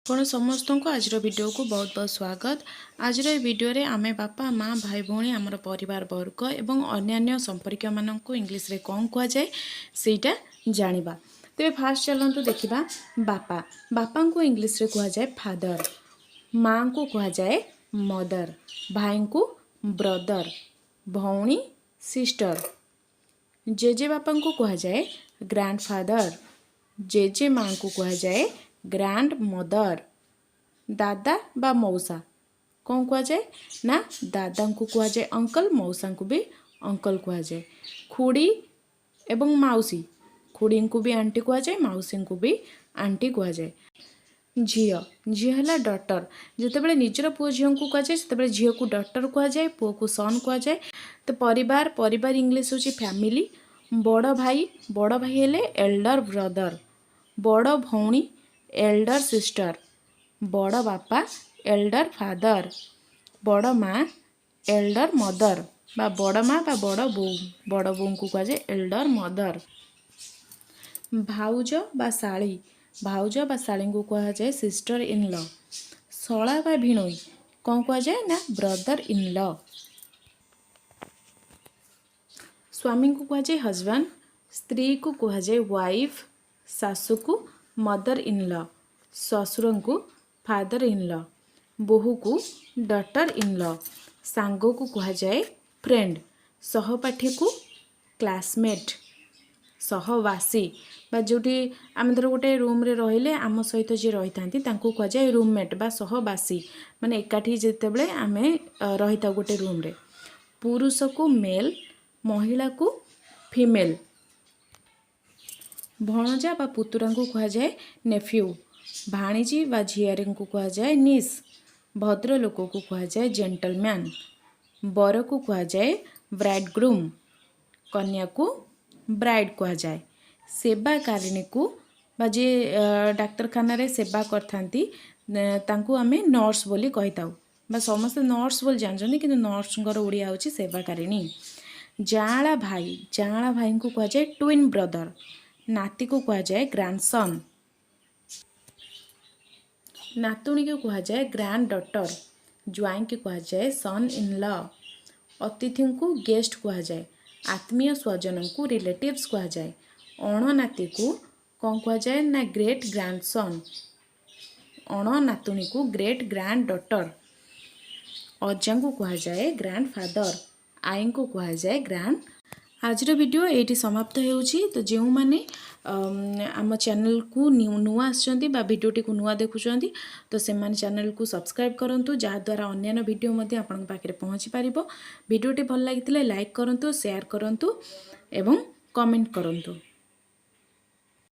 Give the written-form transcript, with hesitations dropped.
ଆପଣ ସମସ୍ତଙ୍କୁ ଆଜିର ଭିଡ଼ିଓକୁ ବହୁତ ବହୁତ ସ୍ୱାଗତ। ଆଜିର ଏହି ଭିଡ଼ିଓରେ ଆମେ ବାପା, ମା, ଭାଇ, ଭଉଣୀ, ଆମର ପରିବାର ବର୍ଗ ଏବଂ ଅନ୍ୟାନ୍ୟ ସମ୍ପର୍କୀୟମାନଙ୍କୁ ଇଂଲିଶରେ କ'ଣ କୁହାଯାଏ, ସେଇଟା ଜାଣିବା। ତେବେ ଫାଷ୍ଟ ଚାଲନ୍ତୁ ଦେଖିବା ବାପା। ବାପାଙ୍କୁ ଇଂଲିଶରେ କୁହାଯାଏ ଫାଦର, ମାଆଙ୍କୁ କୁହାଯାଏ ମଦର, ଭାଇଙ୍କୁ ବ୍ରଦର, ଭଉଣୀ ସିଷ୍ଟର, ଜେଜେବାପାଙ୍କୁ କୁହାଯାଏ ଗ୍ରାଣ୍ଡଫାଦର, ଜେଜେ ମାଆଙ୍କୁ କୁହାଯାଏ ଗ୍ରାଣ୍ଡ ମଦର। ଦାଦା ବା ମଉସା କ'ଣ କୁହାଯାଏ ନା ଦାଦାଙ୍କୁ କୁହାଯାଏ ଅଙ୍କଲ, ମଉସାଙ୍କୁ ବି ଅଙ୍କଲ କୁହାଯାଏ। ଖୁଡ଼ି ଏବଂ ମାଉସୀ, ଖୁଡ଼ିଙ୍କୁ ବି ଆଣ୍ଟି କୁହାଯାଏ, ମାଉସୀଙ୍କୁ ବି ଆଣ୍ଟି କୁହାଯାଏ। ଝିଅ, ଝିଅ ହେଲା ଡଟର। ଯେତେବେଳେ ନିଜର ପୁଅ ଝିଅଙ୍କୁ କୁହାଯାଏ, ସେତେବେଳେ ଝିଅକୁ ଡଟର କୁହାଯାଏ, ପୁଅକୁ ସନ୍ କୁହାଯାଏ। ତ ପରିବାର, ପରିବାର ଇଂଲିଶ ହେଉଛି ଫ୍ୟାମିଲି। ବଡ଼ ଭାଇ, ବଡ଼ ଭାଇ ହେଲେ ଏଲ୍ଡର ବ୍ରଦର, ବଡ଼ ଭଉଣୀ ଏଲ୍ଡର ସିଷ୍ଟର, ବଡ଼ ବାପା ଏଲ୍ଡର ଫାଦର, ବଡ଼ ମା ଏଲ୍ଡର ମଦର ବା ବଡ଼ ମା ବା ବଡ଼ ବୋଉ, ବଡ଼ ବୋଉଙ୍କୁ କୁହାଯାଏ ଏଲ୍ଡର ମଦର। ଭାଉଜ ବା ଶାଳୀ, ଭାଉଜ ବା ଶାଳୀଙ୍କୁ କୁହାଯାଏ ସିଷ୍ଟର ଇନ୍ ଲ। ଶଳା ବା ଭିଣୋଇ କ'ଣ କୁହାଯାଏ ନା ବ୍ରଦର ଇନ୍ ଲ। ସ୍ୱାମୀଙ୍କୁ କୁହାଯାଏ ହଜବାଣ୍ଡ, ସ୍ତ୍ରୀକୁ କୁହାଯାଏ ୱାଇଫ୍, ଶାଶୁକୁ ମଦର ଇନ୍ ଲ, ଶ୍ୱଶୁରଙ୍କୁ ଫାଦର ଇନ୍ ଲ, ବୋହୂକୁ ଡଟର ଇନ୍ ଲ, ସାଙ୍ଗକୁ କୁହାଯାଏ ଫ୍ରେଣ୍ଡ, ସହପାଠୀକୁ କ୍ଲାସମେଟ୍, ସହବାସୀ ବା ଯେଉଁଠି ଆମେ ଧର ଗୋଟେ ରୁମ୍ରେ ରହିଲେ, ଆମ ସହିତ ଯିଏ ରହିଥାନ୍ତି ତାଙ୍କୁ କୁହାଯାଏ ରୁମ୍ମେଟ୍ ବା ସହବାସୀ, ମାନେ ଏକାଠି ଯେତେବେଳେ ଆମେ ରହିଥାଉ ଗୋଟେ ରୁମ୍ରେ। ପୁରୁଷକୁ ମେଲ୍, ମହିଳାକୁ ଫିମେଲ୍। ଭଣଜା ବା ପୁତୁରାଙ୍କୁ କୁହାଯାଏ ନେଫ୍ୟୁ, ଭାଣିଜୀ ବା ଝିଆରୀଙ୍କୁ କୁହାଯାଏ ନିସ୍, ଭଦ୍ରଲୋକକୁ କୁହାଯାଏ ଜେଣ୍ଟଲମ୍ୟାନ୍, ବରକୁ କୁହାଯାଏ ବ୍ରାଇଡ଼ଗ୍ରୁମ୍, କନ୍ୟାକୁ ବ୍ରାଇଡ଼ କୁହାଯାଏ। ସେବାକାରିଣୀକୁ ବା ଯିଏ ଡାକ୍ତରଖାନାରେ ସେବା କରିଥାନ୍ତି, ତାଙ୍କୁ ଆମେ ନର୍ସ ବୋଲି କହିଥାଉ ବା ସମସ୍ତେ ନର୍ସ ବୋଲି ଜାଣିଛନ୍ତି, କିନ୍ତୁ ନର୍ସଙ୍କର ଓଡ଼ିଆ ହେଉଛି ସେବାକାରିଣୀ। ଯାଆଁଳା ଭାଇ, ଯାଆଁଳା ଭାଇଙ୍କୁ କୁହାଯାଏ ଟୁଇନ୍ ବ୍ରଦର, ନାତିକୁ କୁହାଯାଏ ଗ୍ରାଣ୍ଡସନ୍, ନାତୁଣୀକୁ କୁହାଯାଏ ଗ୍ରାଣ୍ଡ ଡଟର, ଜ୍ୱାଇଁକି କୁହାଯାଏ ସନ୍ ଇନ୍ ଲ, ଅତିଥିଙ୍କୁ ଗେଷ୍ଟ କୁହାଯାଏ, ଆତ୍ମୀୟ ସ୍ୱଜନଙ୍କୁ ରିଲେଟିଭ୍ସ କୁହାଯାଏ। ଅଣନାତିକୁ କ'ଣ କୁହାଯାଏ ନା ଗ୍ରେଟ୍ ଗ୍ରାଣ୍ଡସନ୍, ଅଣନାତୁଣୀକୁ ଗ୍ରେଟ୍ ଗ୍ରାଣ୍ଡ ଡଟର, ଅଜାଙ୍କୁ କୁହାଯାଏ ଗ୍ରାଣ୍ଡ ଫାଦର, ଆଈଙ୍କୁ କୁହାଯାଏ ଗ୍ରାଣ୍ଡ। ଆଜିର ଭିଡ଼ିଓ ଏଇଠି ସମାପ୍ତ ହେଉଛି। ତ ଯେଉଁମାନେ ଆମ ଚ୍ୟାନେଲକୁ ନୂଆ ଆସିଛନ୍ତି ବା ଭିଡ଼ିଓଟିକୁ ନୂଆ ଦେଖୁଛନ୍ତି, ତ ସେମାନେ ଚ୍ୟାନେଲକୁ ସବସ୍କ୍ରାଇବ୍ କରନ୍ତୁ, ଯାହାଦ୍ୱାରା ଅନ୍ୟାନ୍ୟ ଭିଡ଼ିଓ ମଧ୍ୟ ଆପଣଙ୍କ ପାଖରେ ପହଞ୍ଚି ପାରିବ। ଭିଡ଼ିଓଟି ଭଲ ଲାଗିଥିଲେ ଲାଇକ୍ କରନ୍ତୁ, ସେୟାର କରନ୍ତୁ ଏବଂ କମେଣ୍ଟ କରନ୍ତୁ।